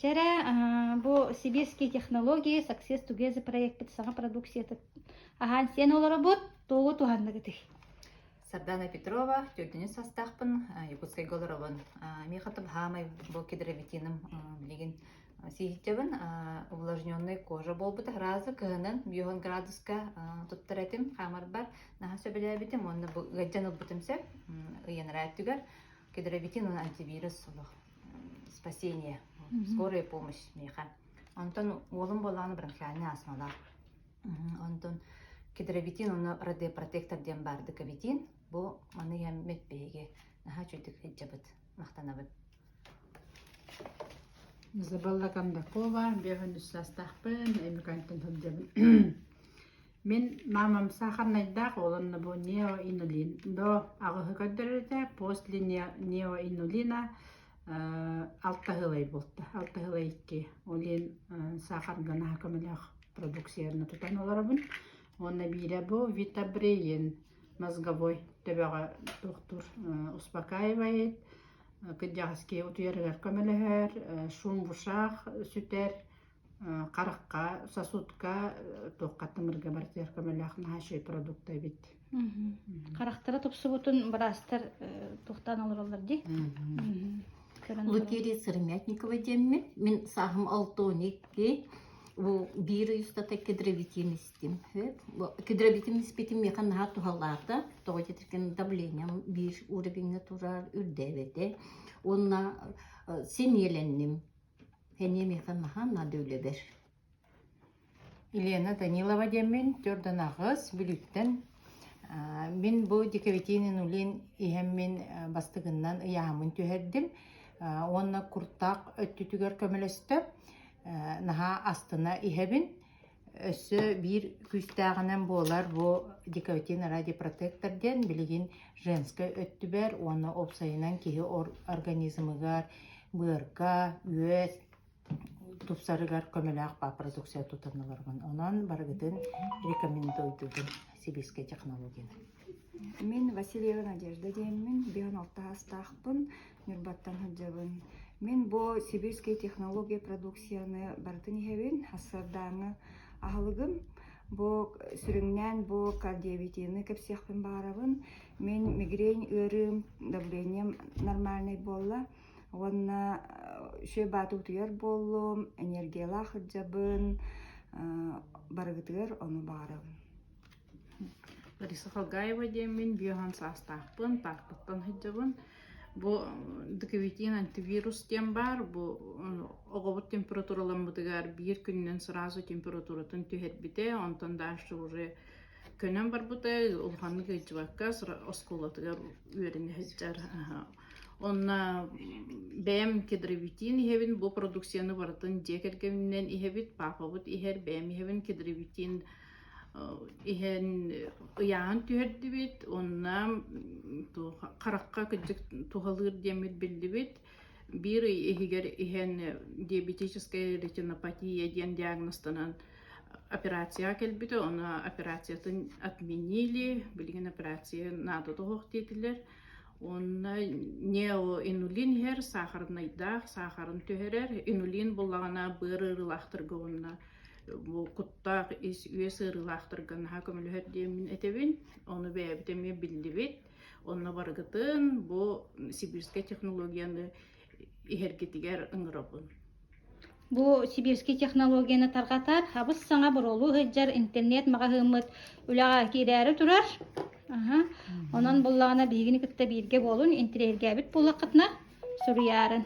Чэрэ, бу Сибирские технологии Success Together проекпыт саҥа продукцията аһаан сиэн олоробут, тугу туһанныгытый? Сардана Петрова, төрдүнү састаахпын, Якутскайга олоробун. Миэхэ хаамай бу кедровитиным билигин сиһиччэбин увлажненный кожа буолбута сразу кыһынын 50 градуска туттар этим хаамарбар наһаа сөбүлээбитим уонна бу ыалдьан ылбытым сөп ыйанара өттүгэр кедровитин уонна антивирус олох спасение скорая помощь миэхэ онтон уолум буоллаҕына бронхиальнай астмалаах онтон кедровитин уонна радиопротектор диэн баар декавитин бу маны иһэммит биһиги наһаа үчүгдүк сылдьабыт махтанабыт Изабелла Кондакова, 53 саастаахпын, Өймөкөөнтөн сылдьабын. Мин маамам саахарнайдаах уоланна бу неоинулин до аҕыһы көрдөрөр этэ, после неоинулина алта сылай буолта, алта сылай икки. Ол иһин саахарга наһаа көмөлөөх продукцияны тутан олоробун. Уонна биирэ бу Витабрейн мозговой төбөҕө туохтуур успокаивает, кырдьаҕас киһи утуйарыгар көмөлөһөр, шум в ушах сүтэр, харахха, сосудка, туохха тымырга барытыгар көмөлөөх наһаа үчүгэй продукт эбит. Харахтара тупсубутун быраастар туохтаан олороллор дии. Лукерия Сыромятникова диэммин. Мин сааһым 62. Бу биир ый устата кедровитин истим. Кедровитин испитим миэхэ наһаа туһалаата. Тоҕо диэтэргин давлением биир уровеҥҥа турар үрдээбэтэ. Уонна сэниэлэнним. Сэниэ миэхэ наһаа наада үлэбэр. Елена Данилова диэммин, төрдөн аҕыс, Бүлүүттэн. Мин бу декабитин инулин иһэммин бастыгыннан ыйааһыммын түһэрдим уонна куртах өттүтүгэр көмөлөстө. Наһаа астына иһэбин. Өссө биир күүстээҕинэн буолар бу декабитин радиопротектор диэн билигин женскай өттүбэр уонна уопсайынан киһи организмыгар быарга, үөс, тупсарыгар көмөлөөх баар продукция тутан олоробун. Онон барыгытын рекомендуйдубун сибирскэй технологияны. Мин Васильева Надежда диэммин, 56 саастаахпын, Ньурбаттан сылдьабын. Мин бу сибирскэй технология продукцияны барытын иһэбин, сарсыардааҥы аһылыгым. Бу сүрүннээн бу кардиовитины кэпсиэхпин баҕарабын. Мин мигрень ыарыым, давлением нормальный буолла. Уонна үчүгэй бааты утуйар буоллум, энергиялаах сылдьабын, барыгытыгар ону баҕарабын. Лариса Халгаева диэммин, биохан саастаахпын, Тааттаттан сылдьабын. Бу декавитин антивирус диэн баар, бу оҕобут температураламмытыгар биир күнүнэн сразу температуратын түһэрбитэ, онтон дальше уже көнөн барбыта, улаханнык ыалдьыбакка оскуолатыгар үөрэнэ сылдьар. Онно бэйэм кедровитин иһэбин, бу продукцияны барытын дьиэ кэргэнинэн иһэбит, паапабыт иһэр, бэйэм иһэбин кедровитин иһэн ыйааһын түһэрдибит, уонна харахха кырдьык туһалыыр диэммит биллибит. Биир ый иһигэр иһэн диабетическая ретинопатия диэн диагнозтанан операцияҕа кэлбитэ, ону операциятын отменили, билигин операция наада суох диэтилэр. Уонна неоинулин иһэр, саахарынайдаах, саахарын түһэрэр. Инулин буллаҕына быар ыарыылаахтарга уонна бу куттаах ис үөс ыарыылаахтарга наһаа көмөлөһөр диэммин этэбин. Ону бэйэбит эмиэ биллибит. Онно барыгытын бу сибирскэй технологияны иһэргитигэр ыҥырабын. Бу сибирскэй технологияны тарҕатар, хабыс саҥа буруолуу сылдьар интернет-маҕаһыыммыт үлэҕэ киирээри турар. Аһа. Онон буллаҕына биһигини кытта бииргэ буолун, интириэһиргээбит буоллаххытына суруйаарын.